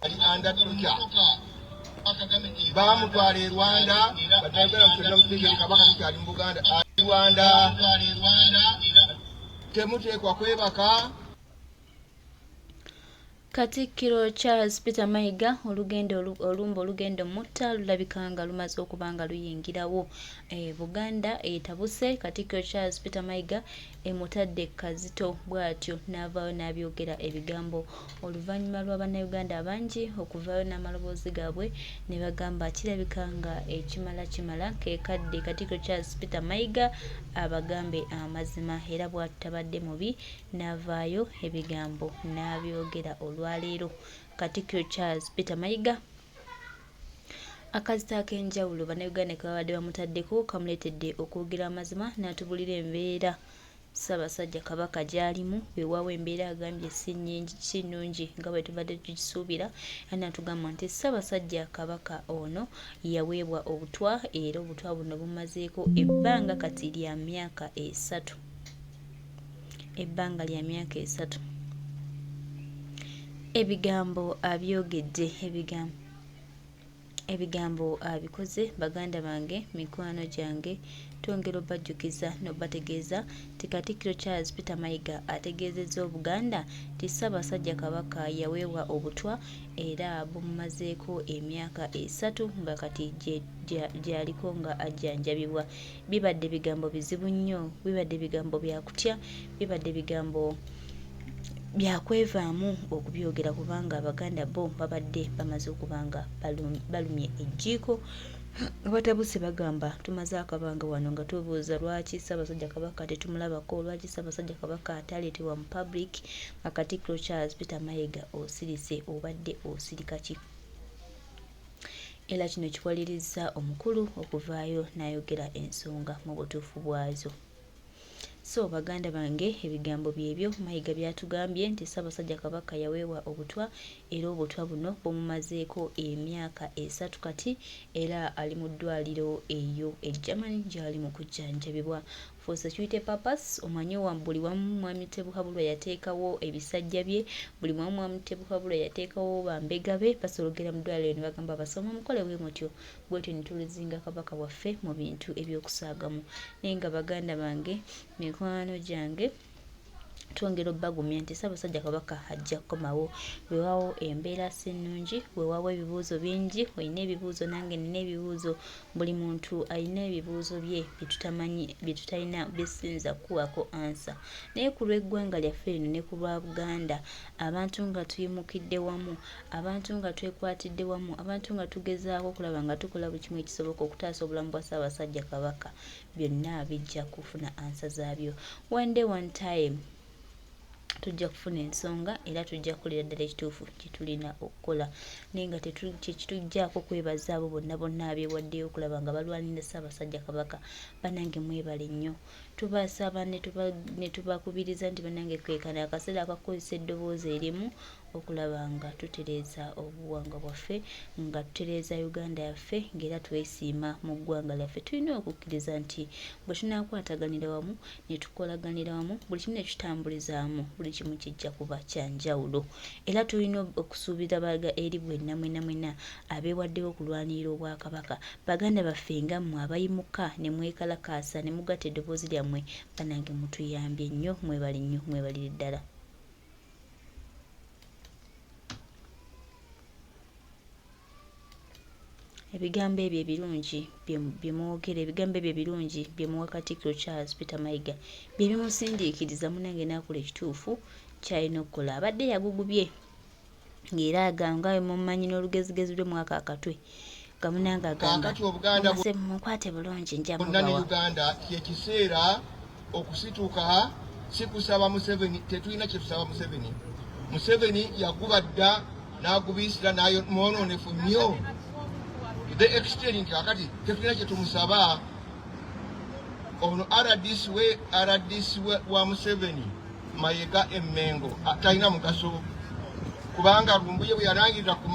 Ali under torture. Bamutwala e Rwanda, Bannayuganda mukyonna mukitegere, Kabaka tukyali mu Buganda, ali Rwanda. Temuteekwa kwebaka. Katikkiro Charles Peter Mayiga olugendo olumbe olugenda omutta lulabika nga lumaze okuba nga luyingirawo. E, Buganda etabuse Katikkiro Charles Peter Mayiga emutadde kazito bw'atyo n'avaayo n'abyogera ebigambo oluvannyuma lwa Bannayuganda abangi okuvaayo n'amaloboozi gaabwe ne bagamba kirabika nga ekimala kimala ke kadde Katikkiro Charles Peter Mayiga abagambe amazima era bw'atyo tabadde mubi n'avaayo ebigambo n'abyogera olwaleero. Katikkiro Charles Peter Mayiga akazito ak'enjawulo Bannayuganda ke babadde bamutaddeko kamuleetedde okwogera amazima n'atubulira embeera Ssaabasajja Kabaka gy'alimu. Weewaawo embeera agambye si nnyingi si nnungi nga bwe tubadde tugisuubira era n'atugamba nti Ssaabasajja Kabaka ono yaweebwa obutwa era obutwa buno bumazeeko ebbanga kati lya myaka 3. Ebbanga lya myaka 3. Ebigambo abyogedde ebigambo ebigambo abikoze baganda bange mikwano gyange twongera obajjukiza n'obategeeza nti Katikkiro Charles Peter Mayiga ategeezezza Obuganda nti Ssaabasajja Kabaka yaweebwa obutwa era bumumazeeko emyaka 3 nga kati gy'aliko nga ajjanjabibwa. Bibadde bigambo bizibu nnyo, bibadde bigambo bya kutya, bibadde bigambo bya kwevaamu okubyogera kubanga Abaganda bo babadde bamaze okuba nga balumye ejjiiko nga batabuse bagamba tumaze akabanga wano nga twebuuza lwaki Ssaabasajja Kabaka tetumulabako, lwaki Ssaabasajja Kabaka taleetebwa mu public nga Katikkiro Charles Peter Mayiga osirise obadde osirika ki? Era kino kiwalirizza omukulu okuvaayo n'ayogera ensonga mu butuufu bwazo. So baganda bange ebigambo byebyo Mayiga byatugambye nti Ssaabasajja Kabaka yaweebwa obutwa era obutwa buno bumumazeeko emyaka 3 kati era ali mu ddwaliro eyo e Germany gyali mu kujjanjabibwa for security purpose. Omanyi wa buli wamu Mwami Tebuhabulwa yateekawo ebisajja bye, buli wamu Mwami Tebuhabulwa yateekawo bambega be basologera mu ddwaliro ne bagamba abasoma mukole bwe mutyo bwetyo ne tuluzinga Kabaka waffe mu bintu eby'okusaagamu. Naye nga baganda bange mikwano gyange twongera obbagumya nti Ssaabasajja Kabaka ajja kukomawo. Weewaawo embeera si nnungi, weewaawo ebibuuzo bingi, olina ebibuuzo nange nina ebibuuzo, buli muntu alina ebibuuzo bye bye tutamanyi bye tutalina bye siyinza kukuwaako ansa. Naye ku lw'eggwanga lyaffe lino ne ku lwa Buganda, abantu nga tuyimukidde wamu, abantu nga twekwatidde wamu, abantu nga tugezaako okulaba nga tukola buli kimu ekisoboka okutaasa obulamu bwa Ssaabasajja Kabaka, byonna bijja kufuna ansa zaabyo. One day one time tujja kufuna ensonga era tujja kukolera ddala ekituufu kye tulina okukola naye nga tekitujjaako kwebaza abo bonna bonna abeewaddeyo okulaba nga balwanirira Ssaabasajja Kabaka. Bannange mwebale nnyo. Tubasaba ne tubakubiriza nti bannange ke kano akaseera akakukozesa eddoboozi erimu okulaba nga tutereeza obuwangwa bwaffe, nga tutereeza Uganda yaffe ng'era twesiima mu ggwanga lyaffe. Tulina okukkiriza nti bwe tunaakwataganira wamu ne tukolaganira wamu buli kimu ne tukitambuliza wamu buli kimu kijja kuba kya njawulo. Era tulina okusuubira baga eri bwenna mwena mwena abeewaddeyo okulwanirira Obwakabaka. Baganda baffe nga mmwe abayimuka ne mwekalakaasa ne mugatta eddoboozi lyammwe bannange mutuyambye nnyo mwebale nnyo mwebalire ddala. Ebigambo ebyo ebirungi bye mwogera, ebigambo ebyo ebirungi bye muwa Katikkiro Charles Peter Mayiga bye bimusindiikiriza munnange n'akola ekituufu ky'alina okukola. Abadde yagugubye ng'era agamba nga bwe mumumanyi n'olugezigezi lwe mwako akatwe nga munnange agamba Kaakati Obuganda mumase munkwate bulungi nja bwonna ne mubawa. Uganda kyekiseera okusituka si kusaba Museveni, tetulina kyetusaba Museveni. Museveni yaguba dda n'agubiisira mwononefu nnyo to the extent nti kakati tetulina kyetumusaba. Ono RDC we RDC we wa Museveni Mayega Emmengo talina mugaso kubanga Lumbuye bwe yalangirira ku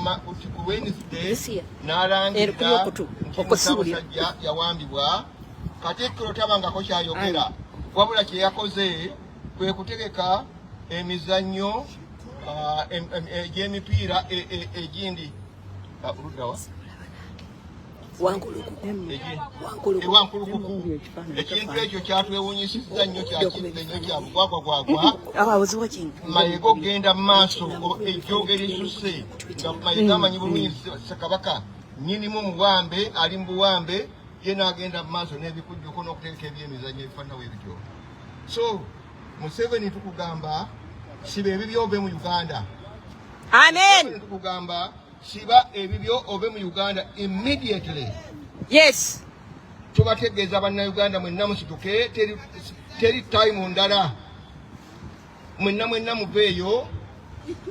Wednesday n'alangirira nti Ssaabasajja yawambibwa, Katikkiro tabangako kyayogera, wabula kye yakoze kwe kutegeka emizannyo Egy'emipiira egindi luddawa? Ewankulukuku. Ekintu ekyo kyatwewunyisizza nnyo, kyakidde nnyo, kyabugwagwagwagwa. Mayega okugenda mu maaso, ejjooga erisusse nga Mayega amanyi bulungi Ssekabaka nnyinimu muwambe, ali mu buwambe, ye n'agenda mu maaso n'ebikujjuko n'okuteeka ebyemizannyo ebifaanana bwe bityo. So Museveni, tukugamba siba ebibyo ove mu Uganda. Amen. Tukugamba siba ebibyo ove mu Uganda immediately. Tubategeeza, Bannayuganda mwenna musituke, teri time ndala. Mwenna mwenna muveeyo,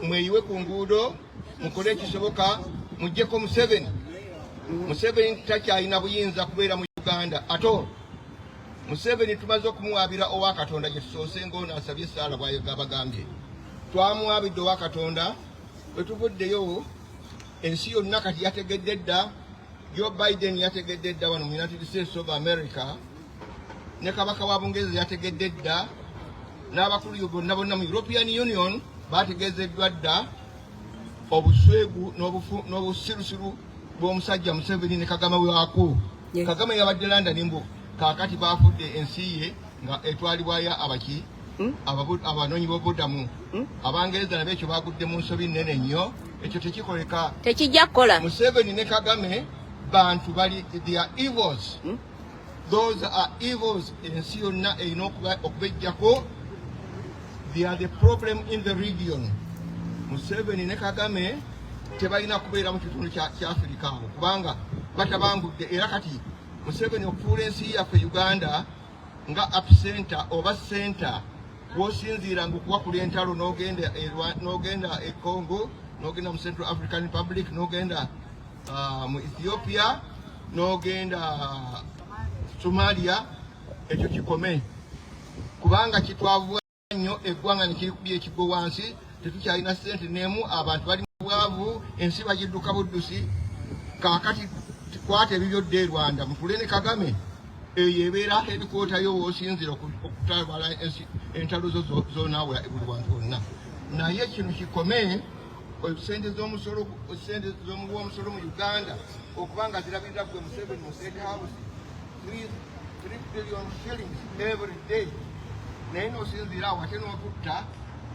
mweyiwe ku nguudo, mukole ekisoboka muggyeko Museveni. Museveni takyalina buyinza kubeera mu Uganda. Ate Museveni tumaze okumuwaabira owa Katonda gye tusoose, ng'ono asabye essaala bw'abagambye. Twamuwaabidde owa Katonda, bwe tuvuddeyo ensi yonna kati yategedde dda. Joe Biden yategedde dda wano mu United States of America, ne Kabaka wa Bungereza yategedde dda, n'abakulu bonna bonna mu European Union bategeezeddwa dda obuswegu n'obusirusiru bw'omusajja Museveni ne Kagame waako. Kagame yabadde London, mbu kaakati bafudde ensi ye nga etwalibwayo abaki? Abanoonyi b'obuddamu. Abangereza nabo ekyo bagudde mu nsobi nnene nnyo, ekyo tekikoleka. Tekijja kukola. Museveni ne Kagame bantu bali, they are evils. Those are evils. Ensi yonna erina okubejjako. They are the problem in the region. Museveni ne Kagame tebalina kubeera mu kitundu kya Afirika awo, kubanga batabangudde. Era kati Museveni okufuula ensi yaffe Uganda nga epicenter oba center wosinziira nga okuwakula entalo, n'ogenda e Congo, n'ogenda mu Central African Republic, n'ogenda mu Ethiopia, n'ogenda Somalia, ekyo kikome, kubanga kitwavuwa nnyo eggwanga nekirikubya ekigwo wansi. Tetukyalina ssente n'emu, abantu bali mu bwavu, ensi bagidduka buddusi. Kaakati kwata ebibyo dda e Rwanda, mutule ne Kagame. Eyo ebeera headquarter yo w'osinzira okutabala entalo zo zonaawula buli wantu wonna. Naye kino kikome. Sente z'omusolo, sente z'omuwa omusolo mu Uganda okuba nga zirabirira gwe Museveni mu State House, 3 billion shillings every day, naye nosinziira awo ate n'otutta.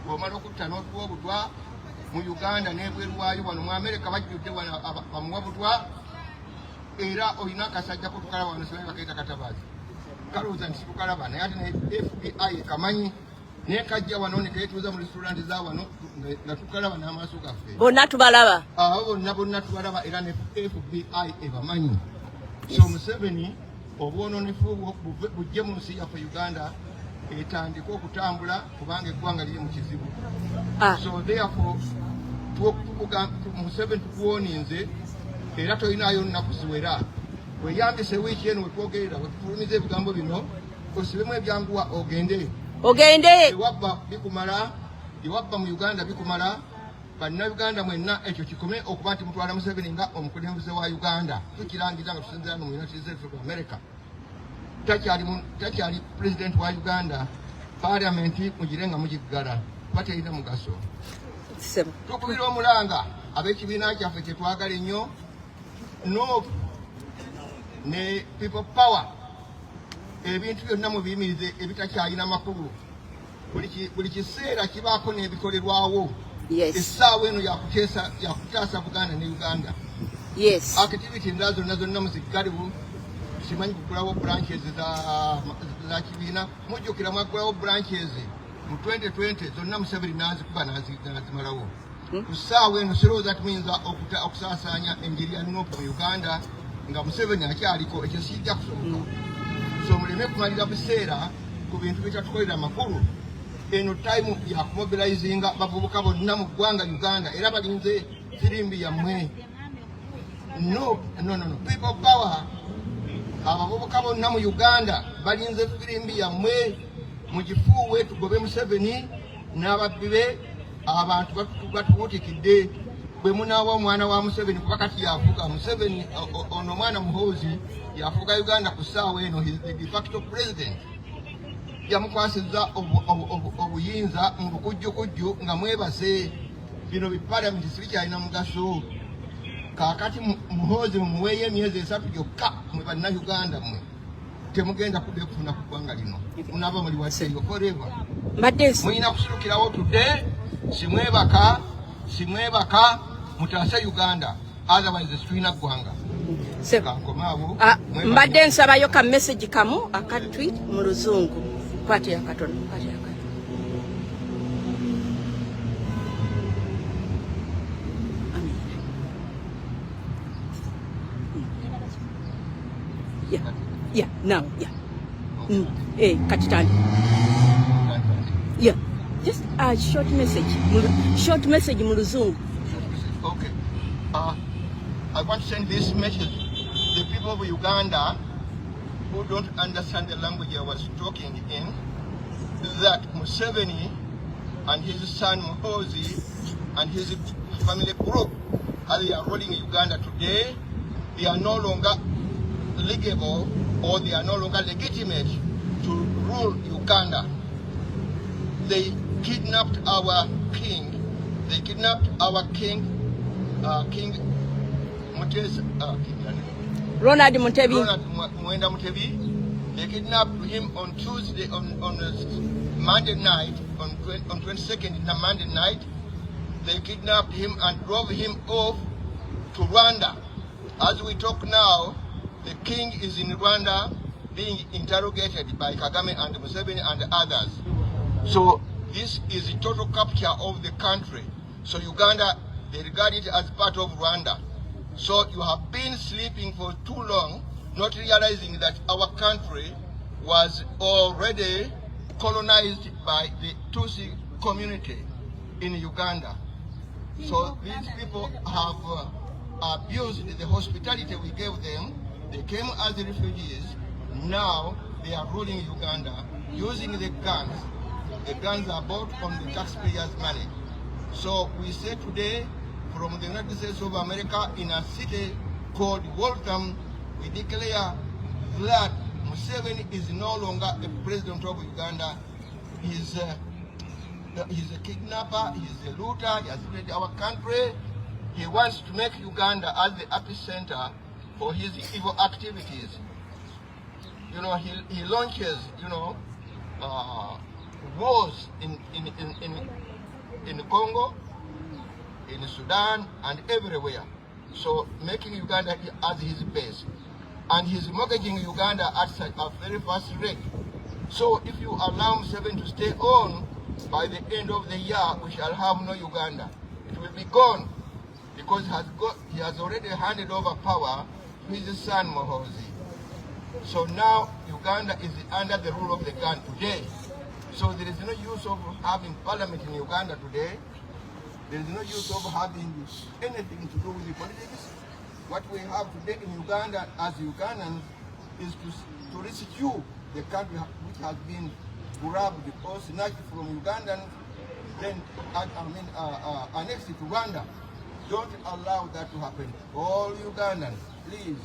Bw'omala okutta n'otuwa obutwa mu Uganda n'ebweru waayo. Wano mu Amerika bajjudde wano bamuwa butwa. Era olina akasajja ko tukalaba wano, simanyi bakaita Katabaazi, kalowooza nti situkalaba, naye ate ne FBI ekamanyi, naye kajja wano ne keetuuza mu restaurant za wano nga tukalaba n'amaaso gaffe. Bonna tubalaba. Abo bonna bonna tubalaba, era ne FBI ebamanyi. So Museveni, obwononefu bwo bujje mu nsi yaffe Uganda etandike okutambula, kubanga eggwanga liri mu kizibu. So therefore Museveni, tukuwoninze era tolinayo nnaku ziwera. Weyambise wiiki eno wetwogerera, wetufulumiza ebigambo bino, osibemu ebyanguwa ogende. Ogende. Ewabba bikumala, ewabba mu Uganda bikumala. Bannayuganda mwenna, ekyo kikome okuba nti mutwala Museveni nga omukulembeze wa Uganda. Tukirangiza nga tusinzira no mu United States of America, takyali president wa Uganda. Parliament mugire nga mugiggala kuba terina mugaso. Ssebo. Tukubira omulanga ab'ekibiina kyaffe kyetwagala ennyo, NUP ne People Power, ebintu byonna mubiyimirize ebitakyalina makulu. Buli kiseera kibaako n'ebikolerwawo. Essaawa eno yakutaasa Buganda ne Uganda. Activity endala zonna zonna muziggalewo. Simanyi kugulawo branches za kibiina. Mujjukira mwaggulawo branches mu 2020, zonna Museveni n'azikuba n'azimalawo. Ku ssaawa eno sirowooza nti muyinza okusaasaanya enjiri ya NUP mu Uganda nga Museveni akyaliko. Ekyo sijja kusoboka. So muleme kumalira buseera ku bintu bitatukolera makulu. Eno time yakumobilizinga bavubuka bonna mu ggwanga Uganda, era balinze firimbi yammwe. No, no, no, no. People Power, abavubuka bonna mu Uganda balinze firimbi yammwe, mugifuuwe tugobe Museveni n'ababbi be. Abantu batuwutikidde. Bwe munaawa omwana wa Museveni, kuba kati yafuga Museveni, ono omwana Muhoozi yafuga Uganda ku ssaawa eno. He is the de facto president. Yamukwasizza obuyinza mu bukujjukujju nga mwebase. Bino bi parliament sibikyalina mugaso. Kaakati Muhoozi mumuweeyo emyezi 3 gyokka, mwe Bannayuganda mmwe temugenda kuddayo kufuna ku ggwanga lino, munaaba muli waseeyo forever. Mbadde Mulina kusitukirawo tudde, simwebaka, simwebaka, mutaase Uganda, otherwise situlina ggwanga. Kankomaawo. Ah, mbadde nsabayo ka message kamu aka tweet mu Luzungu. Kwatira katono, kwatira katono. Amina. Yeah, now, yeah. Eh, kati tandi. Yeah. Just a short message. Short message mu Luzungu. Okay. I want to send this message. The people of Uganda who don't understand the language I was talking in, that Museveni and his son Muhoozi and his family group, as they are ruling Uganda today, they are no longer legal or they are no longer legitimate to rule Uganda. They kidnapped our king. They kidnapped our king, King Mutesa, King, Ronald Mutebi. Ronald Mwenda Mutebi. They kidnapped him on Tuesday, on Monday night, on 22nd, the Monday night. They kidnapped him and drove him off to Rwanda. As we talk now, the king is in Rwanda being interrogated by Kagame and Museveni and others. So this is a total capture of the country. So Uganda, they regard it as part of Rwanda. So you have been sleeping for too long, not realizing that our country was already colonized by the Tutsi community in Uganda. So these people have abused the hospitality we gave them. They came as refugees. Now they are ruling Uganda using the guns. The guns are bought on the taxpayers' money. So we say today, from the United States of America, in a city called Waltham, we declare that Museveni is no longer a president of Uganda. He's a kidnapper, he's a looter, he has looted our country. He wants to make Uganda as the epicenter for his evil activities. He launches, wars in Congo, in Sudan, and everywhere. So making Uganda as his base. And he's mortgaging Uganda at such a very fast rate. So if you allow Museveni to stay on, by the end of the year, we shall have no Uganda. It will be gone because he has already handed over power to his son Muhoozi. So now Uganda is under the rule of the gun today. So there is no use of having parliament in Uganda today. There is no use of having anything to do with the politics. What we have today in Uganda as Ugandans is to rescue the country which has been grabbed or snatched from Ugandans, then annexed to Rwanda. Don't allow that to happen. All Ugandans, please,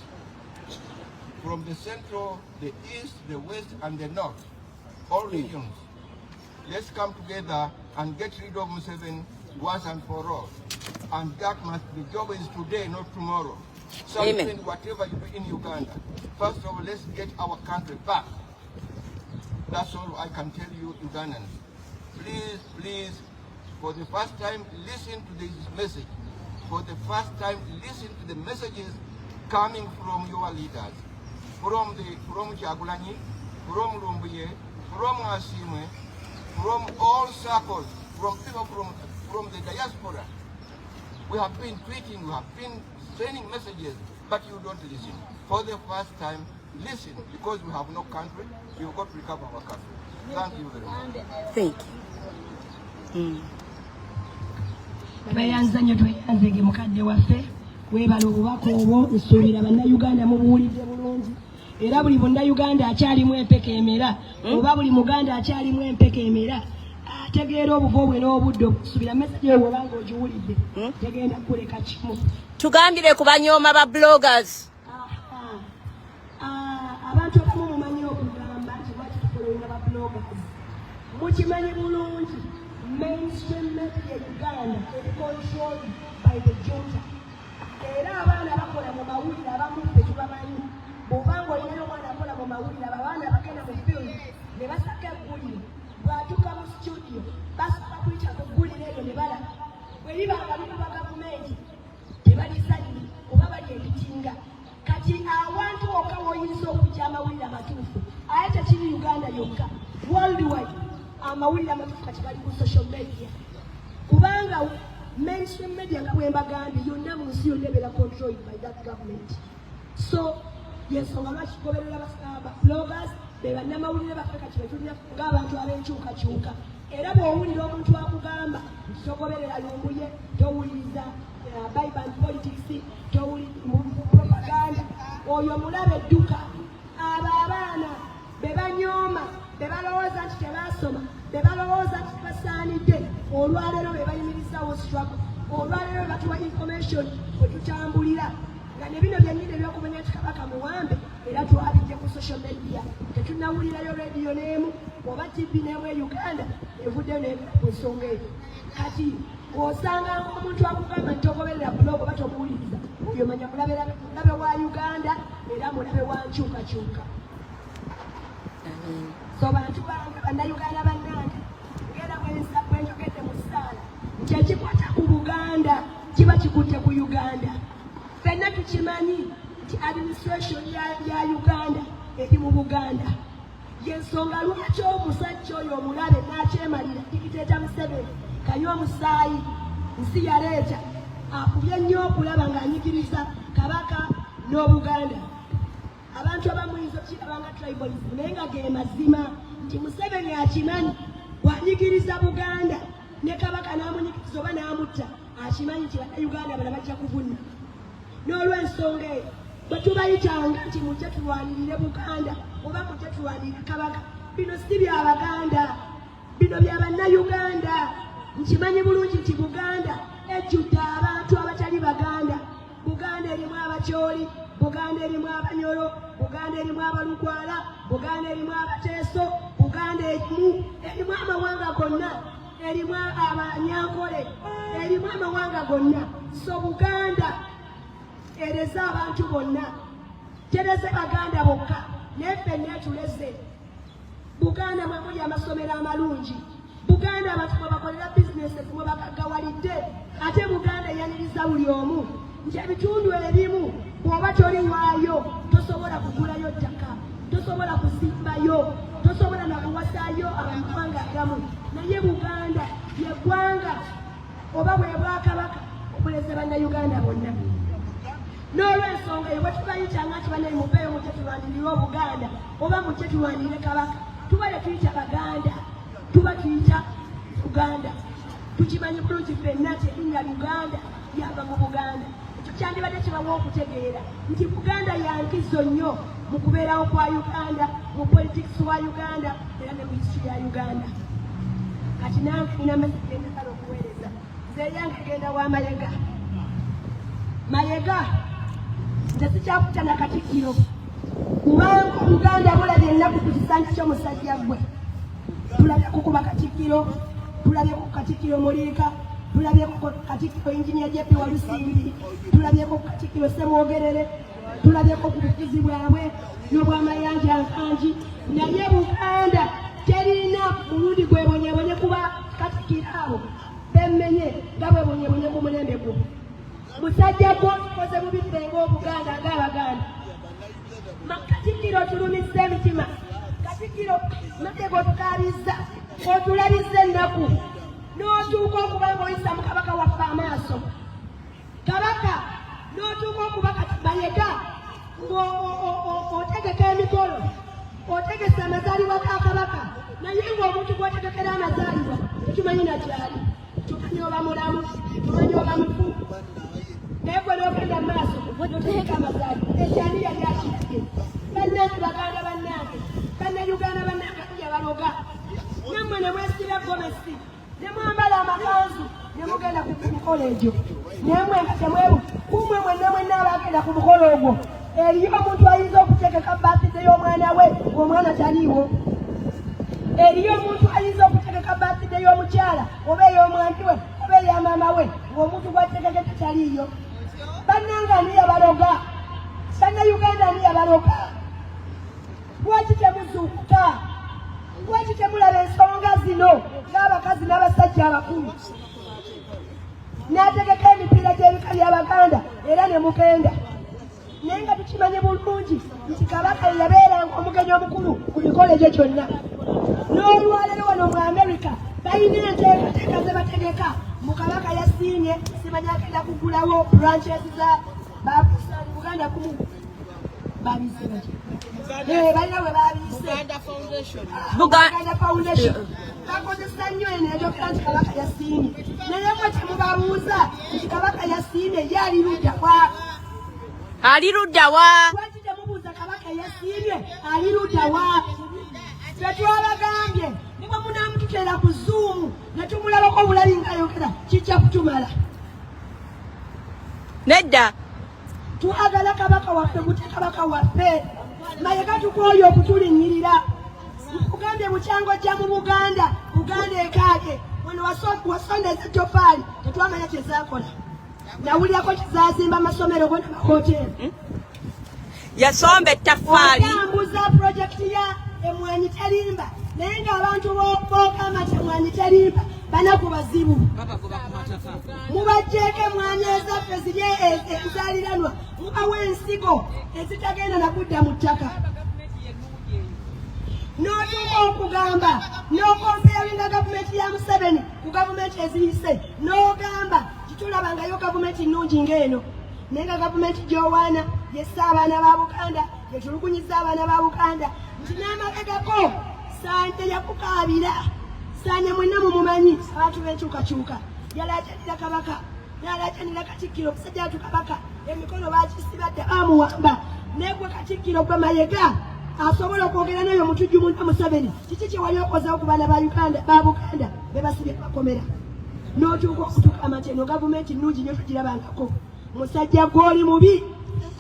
from the central, the east, the west, and the north, all regions, let's come together and get rid of Museveni once and for all. And that must, the job is today, not tomorrow. So Amen. Whatever you do in Uganda, first of all, let's get our country back. That's all I can tell you, Ugandans. Please, please, for the first time, listen to this message. For the first time, listen to the messages coming from your leaders. From Kyagulanyi, from Lumbuye, from Asimwe, from all circles, from people from the diaspora. We have been tweeting, we have been sending messages, but you don't listen. For the first time, listen, because we have no country, we've got to recover our country. Thank you very much. Thank you. Tweyanza nnyo, tweyanzege mukadde waffe, weebala obubaka obwo. Nsuubira Bannayuganda mubuwulidde bulungi, era buli Munnayuganda akyalimu empeka emera oba buli Muganda akyalimu empeka emera ategeera obuvo bwe n'obudde, okusuubira message eyo bw'obanga ogiwulidde tegenda kuleka kimu. Tugambire ku banyooma ba bloggers. Aha. Ah, abantu abamu mumanyi okugamba nti lwaki tufollowinga ba bloggers. Mukimanyi bulungi Mainstream media Uganda eri controlled by the junta. Era abaana bakola mu mawulire abamu ffe tubamanyi. Bw'oba ng'olinayo omwana akola mu mawulire, abo abaana bagenda mu field ne basaka eggulire, bw'atuuka mu studio basooka kuyita ku ggulire eryo ne balaba bwe liba nga likuba gavumenti tebalizannye oba bali ebitinga. Kati awantu wokka w'oyinza okujja amawulire amatuufu, aye tekiri Uganda yokka, worldwide amawulire amatuufu kati gali ku social media, kubanga mainstream media nga bwe mbagambye yonna mu nsi yonna ebeera controlled by that government. So yensonga lwaki tugoberera ba bloggers, be bannamawulire baffe kati betulina ng'abantu ab'enkyukakyuka. Era bw'owulira omuntu akugamba nti togoberera Lumbuye, towuliriza Bible politics, propaganda, oyo mulabe edduka. Abo abaana be banyooma, be balowooza nti tebasoma, be balowooza nti tebasaanidde, olwaleero be bayimirizawo struggle, olwaleero be batuwa information we tutambulira, nga ne bino byennyini ebyokumanya nti Kabaka muwambe era twabijje ku social media. Tetunnawulirayo rediyo n'emu oba TV n'emu e Uganda evuddeyo neyogera ku nsonga eyo. Kati osanga omuntu akugamba nti togoberera blog oba tomuwuliriza, oyo manya mulabe wa Uganda era mulabe wa nkyukakyuka. So bantu bange, Bannayuganda bannange, ngera bwenjogedde mu ssaala nti ekikwata ku Buganda kiba kikutte ku Uganda. Ffenna tukimanyi nti administration ya Uganda eri mu Buganda. Yensonga lwaki omusajja oyo omulabe n'akyemalira, dictator Museveni, kanywa omusaayi nsi yaleeta, akubye nnyo okulaba ng'anyigiriza Kabaka n'Obuganda. Abantu abamuyinza okukiraba nga tribalism, naye nga ge mazima nti Museveni akimanyi bw'anyigiriza Buganda ne Kabaka n'amunyigiriza oba n'amutta, akimanyi nti Bannayuganda bala bajja kuvunna. N'olw'ensonga eyo, bwe tubayitanga nti mujje tulwanirire Buganda oba mujje tulwanirire Kabaka, bino si bya Baganda, bino bya Bannayuganda. Nkimanyi bulungi nti Buganda ejjudde abantu abatali Baganda. Buganda erimu Abakyoli, Buganda erimu Abanyoro, Buganda erimu Abalukwala, Buganda erimu Abateeso, Buganda erimu amawanga gonna, erimu Abanyankole, erimu amawanga gonna. So Buganda ereze abantu bonna, tereze Baganda bokka, naye ffenna etuleze. Buganda mwe muli amasomero amalungi, Buganda abantu mwe bakolera bizinesi, mwe bagaggawalidde. Ate Buganda eyaniriza buli omu, nti ebitundu ebimu bw'oba toli waayo tosobola kugulayo ttaka, tosobola kusimbayo, tosobola nakuwasaayo abamawanga agamu. Naye Buganda yeggwanga oba bwe bwakabaka obuleze Bannayuganda bonna. N'olwensonga eyo, bwe tubayitanga nti bannaye muveeyo mujje tulwanirire Obuganda oba mujje tulwanirire Kabaka, tuba tetuyita Baganda, tuba tuyita Uganda. Tukimanyi bulungi ffenna nti erinnya Uganda lyava mu Buganda. Ekyo kyandibadde kibawa okutegeera nti Buganda yankizo nnyo mu kubeerawo kwa Uganda, mu politics wa Uganda era ne mu history ya Uganda. Kati nange nina message enjagala okuweereza. Nze eyange genda wa Mayega. Mayega, nze sikyakuta na Katikkiro, kubanga Obuganda bulabye ennaku ku kisanja ky'omusajja gwe. Tulabye kukuba Katikkiro, tulabyeko ku Katikkiro Muliika, tulabyeko ku Katikkiro Injinia JP Walusimbi, tulabyeko ku Katikkiro Semwogerere, tulabyeko ku bufuzi bwabwe n'obwamayanja nkangi, naye Buganda terina mulundi gwebonyebonye kuba Katikkiro abo bemmenye nga bwebonyebonye ku mulembe gwo. Musajja gwo, tukoze bubi ffe ng'Obuganda, ng'Abaganda. Katikkiro, otulumizza emitima. Katikkiro Mayega, otukaabizza, otulabizza ennaku, n'otuuka okuba ng'oyisa mu Kabaka waffe amaaso. Kabaka n'otuuka okuba kati Mayega ng'otegeka emikolo, otegesa amazaalibwa ga Kabaka, naye ng'omuntu gw'otegekera amazaalibwa tetumanyi nakyali, tumanyi oba mulamu, tumanyi oba mufu, naye gwe n'ogenda mu maaso n'otegeka amazaalibwa. Ekyani yali akirabye? Bannange Baganda, bannange Bannayuganda, bannange, yabaloga nammwe ne mwesiba gomesi ne mwambala amakanzu ne mugenda ku mukolo egyo, naye mwe nga temwebu kumwe mwenna mwenna abagenda ku mukolo ogwo. Eriyo omuntu ayinza okutegeka birthday y'omwana we ng'omwana taliiwo? Eriyo omuntu ayinza okutegeka N'ategeka birthday y'omukyala oba ey'omwami we oba eya maama we, ng'omuntu gw'ategekete taliiyo. Bannange, ani yabaloga? Bannayuganda, ani yabaloga? Lwaki temuzuukuka? Lwaki temulaba ensonga zino ng'abakazi n'abasajja abakulu? N'ategeka emipiira gy'ebika by'Abaganda era ne mugenda, naye nga tukimanye bulungi nti Kabaka ye yabeeranga omugenyi omukulu ku mikolo egyo gyonna. N'olwaleero wano mu Amerika balina enteekateeka ze bategeka mu Kabaka yasiimye, simanyi agenda kugulawo branches za babusaani Buganda kumu babiyise batya? Balina bwe babiyise. Buganda Foundation. Bakozesa nnyo eno enjogera nti Kabaka yasiimye, naye mwe temubabuuza nti Kabaka yasiimye, ye ali ludda wa? Ali ludda wa? Lwaki temubuuza Kabaka yasiimye ali ludda wa? Ffe twabagambye, ne bwe munaamututeera ku Zoom ne tumulabako obulabi ng'ayogera, kijja kutumala. Nedda. Twagala Kabaka waffe, mute Kabaka waffe. Mayega, tukooye okutulinnyirira. Nkugambye, bukyango ojja mu Buganda, Buganda ekaabye. Wano wasondeza ettofaali, tetwamanya kyezakola. Nawulirako kizazimba amasomero go namahoteeri. Yasomba ettaffaali. Otambuza pulojekiti ya Emwanyi Terimba, naye ng'abantu bogamba nti Emwanyi Terimba banaku bazibu. Mubajjeeko emwanyi ezaffe ziri enzaaliranwa, mubawa ensigo ezitagenda nakudda mu ttaka. N'otuuka okugamba n'ocomparinga gavumenti ya Museveni ku gavumenti eziyise, n'ogamba titulabangayo gavumenti nnungi ng'eno, naye nga gavumenti gy'owaana yessa abaana ba Buganda, yetulugunyiza abaana ba Buganda, nti n'amabegako Sanje yakukaabira. Sanje mwenna mumumanyi, abantu b'enkyukakyuka. Yalajanira Kabaka, n'alajanira Katikkiro. Omusajja atu Kabaka emikono bakisiba dda, bamuwamba. Naye gwe Katikkiro, gwe Mayega asobola okwogera n'oyo mutujju munna Museveni, kiki kye wali okozewo ku baana ba Uganda, ba Buganda be basibye bakomera, n'otuuka okutugamba nti eno gavumenti nnungi nnyo tugirabangako? Musajja gw'oli mubi,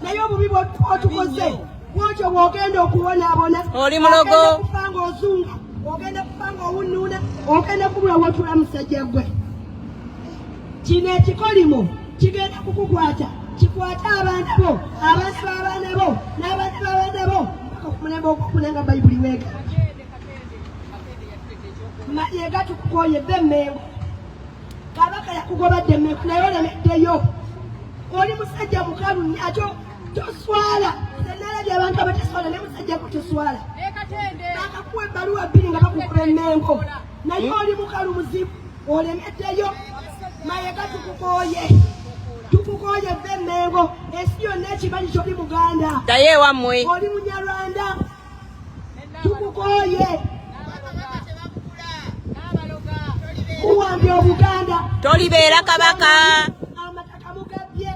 naye obubi bwotukoze bwotyo bw'ogenda okubonaabona. Oli mulogo. Ogenda kufa ng'ozunga, ogenda kufa ng'owunnuuna, ogenda kubula wotula. Musajja gwe, kino ekikolimo kigenda kukukwata, kikwate abaana bo, abaana b'abaana bo, n'abaana b'abaana bo, paka ku mulembe ogwokuna nga Bayibuli weega. Mayega, tukukoye be Emmengo. Kabaka yakugobadde Emmengo, naye olemeddeyo. Oli musajja mukalu nnyo, ate toswala. Nalabye abantu abataswala, naye musajja gwe toswala. Bakakuwa ebbaluwa bbiri nga bakukuba Emmengo, naye oli mukalu muzibu, olemeddeyo. Mayega, tukukoye, tukukoye, ve Emmengo. Ensi yonna ekimanyi kyoli Muganda. Ddayo ewammwe. Oli Munyarwanda. Tukukoye, muwambye Obuganda. Tolibeera Kabaka. Amataka mugabbye,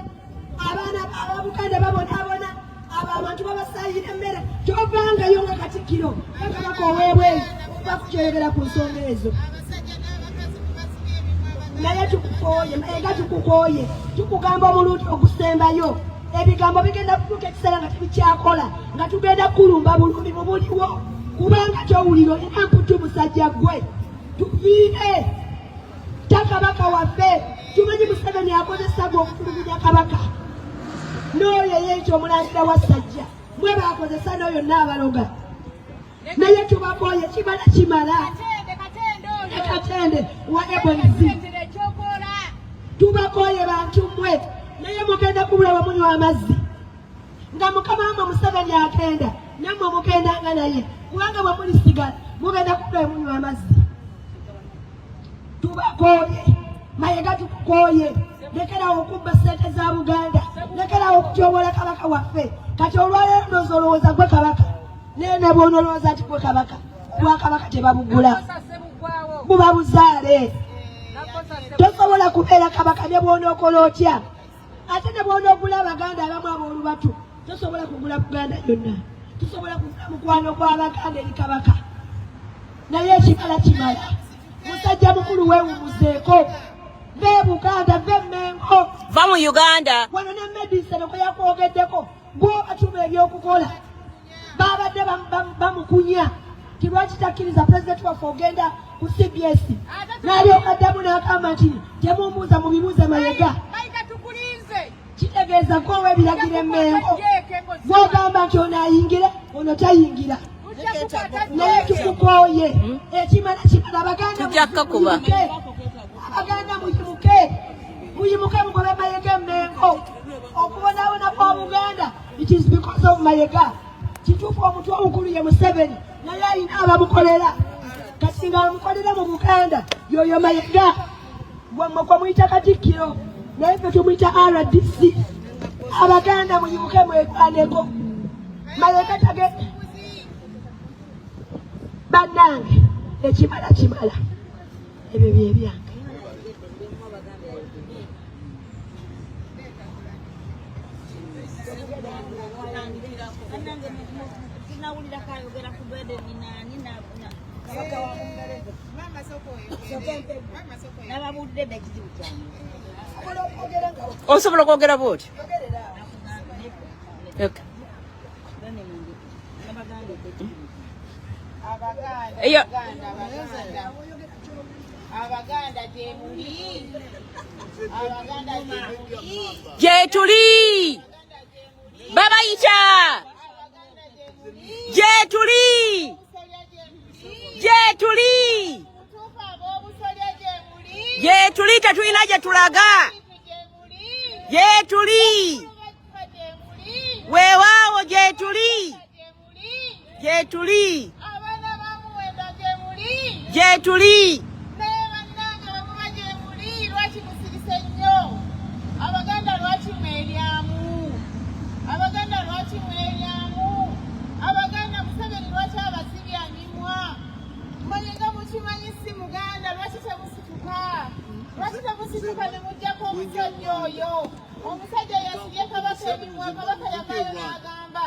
abaana Ababuganda babonaabona, abo abantu babasaayira emmere. Tovangayo nga Katikkiro, nga Kabaka ow'ebweru, oba kukyoyogera ku nsonga ezo. Naye tukukooye, Mayega, tukukooye. Tukugamba omulundi ogusembayo, ebigambo bigenda kutuuka ekiseera nga tebikyakola, nga tugenda kulumba bulumbi bubuliwo, kubanga kyowulira olina mputu. Musajja gwe, tuviire ta Kabaka waffe. Tumanyi Museveni akozesa gwe okutulugunya Kabaka, n'oyo eyeyita omulangira wa Sajja, mwe bakozesa, n'oyo naabaloga. Naye tubakoye, kimala, kimala. Ne Katende wa Ebonizi, tubakoye bantu mmwe, naye mugenda kubula wamunywa amazzi nga mukama wamwe Museveni agenda, nammwe mugendanga naye, kubanga bwe mulisigala mugenda kubula wemunywa amazzi. Tubakoye. Mayega, tukukoye, lekerawo okubba sente za Buganda, lekerawo okutyobola Kabaka waffe. Kati olwaleero ndowooza olowooza gwe Kabaka, naye ne bwonolowooza nti gwe Kabaka, bwakabaka tebabugula, buba buzaale. Tosobola kubeera Kabaka ne bwonookola otya, ate ne bwonoogula Abaganda abamu ab'olubatu, tosobola kugula Buganda yonna, tosobola kugula mukwano gw'Abaganda eri Kabaka. Naye ekimala kimala. Musajja mukulu, weewumuzeeko, ve Buganda, ve Mengo. Va mu Uganda. Wano ne medicine kwe yakwogeddeko, gwobatuma ebyokukola, babadde bamukunya ti lwaki takkiriza pulezidenti waffe ogenda. ku CBS n'alyoka addamu n'agamba nti temumbuuza mubibuuze Mayega. Kitegeeza gwe ow'ebiragiro emmengo gw'ogamba nti ono ayingire ono tayingira naye tukukooye ekimala kimala abaganda muyimuke abaganda muyimuke muyimuke mugobe Mayega emmengo okubonaabona kwa Buganda it is because of Mayega. Kituufu omutwe omukulu ye Museveni naye alina abamukolera kati nga amukolera mu Buganda yoyo Mayega gwammwe gwe muyita Katikkiro naye ffe tumuyita RDC. Abaganda muyimuke mwekwaneko Mayega tage bannange ekimala kimala ebyo byebyange. Osobola okwogera bwotyo? Gyetuli babayita gyetuli gyetuli gyetuli tetulina gye tulaga gyetuli weewaawo gyetuli gyetuli gyetuli Abaganda lwaki mweryamu? Abaganda lwaki mweryamu? Abaganda Museveni lwaki abasibye amimwa? Mayega mukimanyi si Muganda, lwaki temusituka? Lwaki temusituka ne muggyako omusajja oyo? Omusajja yasibye Kabaka emimwa, Kabaka yavaayo n'agamba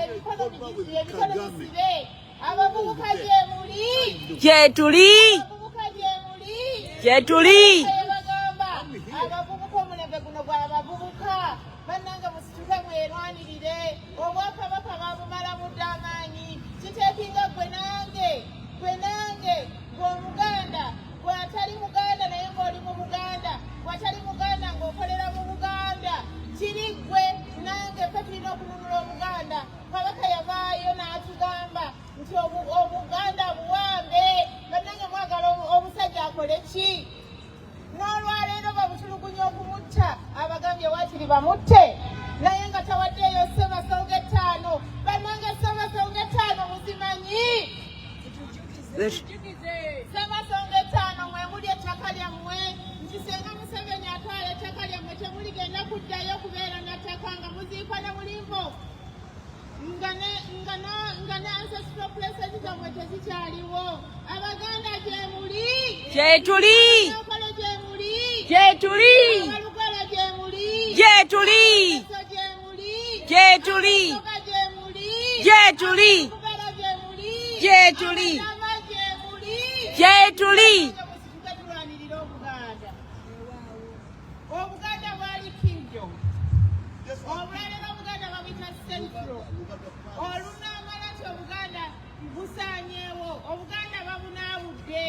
emikono misibe. Abavubuka gyemuli, gyetuli, gyetuli. Bagamba abavubuka omulembe guno gw'abavubuka bannange musituke mwerwanirire obwakabaka babumalamu dda amaanyi kiteekinga gwe nange gwe nange gwe omuganda gwe atali muganda naye ng'oli mu Buganda gwe atali muganda ng'okolera mu Buganda kiri gwe nange ffe tulina okununula Obuganda. Kabaka yavaayo n'atugamba nti Obuganda buwambe. Bannange mwagala omusajja akole ki? N'olwaleero babutulugunya okumutta, abagambye waakiri bamutte naye nga tawaddeeyo Ssemasonga ettaano. Bannange Ssemasonga ettaano muzimanyi? Ssemasonga ettaano mwe muli ettaka lyammwe nti senga Museveni atwala ettaka lyammwe temuligenda kuddayo kubeera na ttaka nga muziikwa na bulimbo nga ne ancestral places zammwe tezikyaliwo. Abaganda gyemuli, gyetuli, Abankole gyemuli, gyetuli, Abalugala gyemuli, gyetuli, gyemuli, gyetuli, Abasoga gyemuli, gyetuli, Abagala gyemuli, gyetuli, Abadama gyemuli, gyetuli. Musituke tulwanirire Obuganda. Obuganda bwali kingdom. Obulala Obuganda babuyita central. Olunaamala nti Obuganda busaanyeewo, Obuganda babunaawudde.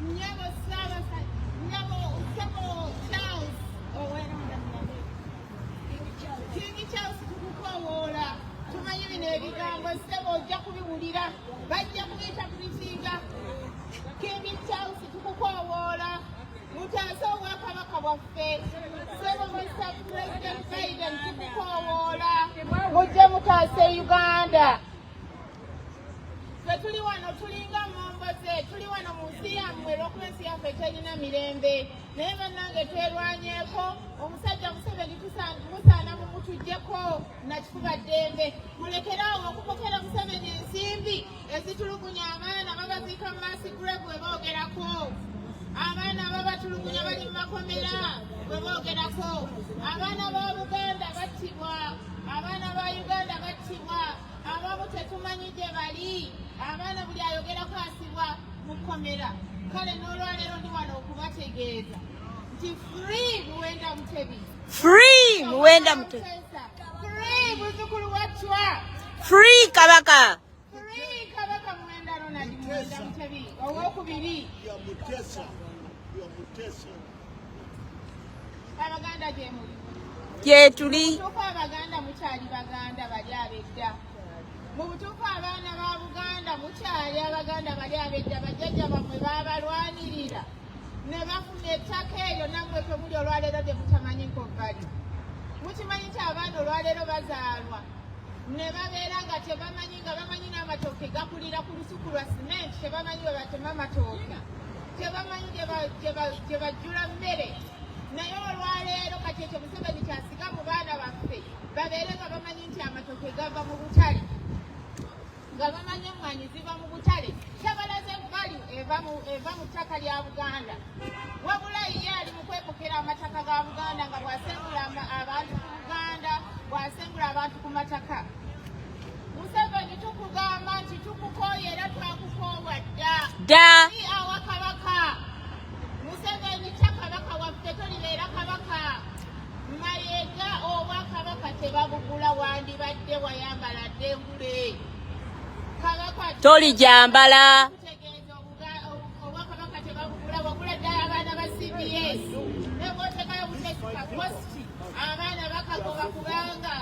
Nnyabo Ssaabasajja, nnyabo Ssebo Charles Oweranda, King Charles, tukukoowoola. Tumanyi bino ebigambo ssebo ojja kubiwulira, bajja kubiyita kubitinga. King Charles, tukukoowoola mutaase obwakabaka bwaffe. Ssebo Mr President Biden, tukukoowoola mujje mutaase Uganda. Ffe tuli wano tulinga momboze, tuli wano mu nsi yammwe olw'okuba ensi yaffe terina mirembe, naye bannange twerwanyeeko. Omusajja Museveni musaana mumutuggyeko nakifuba ddembe. Mulekere awo okupokera Museveni ensimbi ezitulugunya abaana babaziika mu mass grave bwe boogerako, abaana babatulugunya bali mu makomera bwe boogerako, abaana ba Buganda battibwa, abaana ba Uganda battibwa, abamu tetumanyi gye bali, abaana buli ayogerako asibwa mu kkomera. Kale n'olwaleero ndi wano okubategeeza nti free Muwenda Mutebi. Free Muwenda Mutebi. Free Muzukulu Wachwa. Free Kabaka. Free Kabaka Muwenda. Muwenda Mutebi owokubiri. Abaganda gye muli? Gyetuli. Mubutuufu Abaganda mukyali Baganda bali ab'edda? Mu butuufu abaana ba Buganda mukyali Abaganda bali ab'edda? Bajjajja bammwe baabalwanirira ne bafuna ettaka eryo, nammwe kwe muli olwaleero gye mutamanyi nkovali. Mukimanyi nti abaana olwaleero bazaalwa ne babeera nga tebamanyi, nga bamanyi n'amatooke gakulira ku lusuku lwa simenti, tebamanyi bwe batema amatooke, tebamanyi gye bajjula mmere. Naye olwaleero kati ekyo Museveni kyasiga mu baana baffe, babeere nga bamanyi nti amatooke gava mu butale, nga bamanyi emmwanyi ziva mu butale. Tabalaze value eva mu ttaka lya Buganda, wabula ye ali mu kwepokera amataka ga Buganda, nga bw'asengula abantu ku Buganda, bw'asengula abantu ku mataka. Museveni, tukugamba nti tukukooye era twakukoowa dda. Dda. Si awa Kabaka. Museveni, kya Kabaka waffe, tolibeera Kabaka. Mayega, obwakabaka tebabugula, wandibadde wayambala dde engule. Kabaka Tolijambala. Kutegeeza obwakabaka tebabugula, wagula ddala abaana ba CBS, ne bwotekayo buteeka post, abaana bakagoba kubanga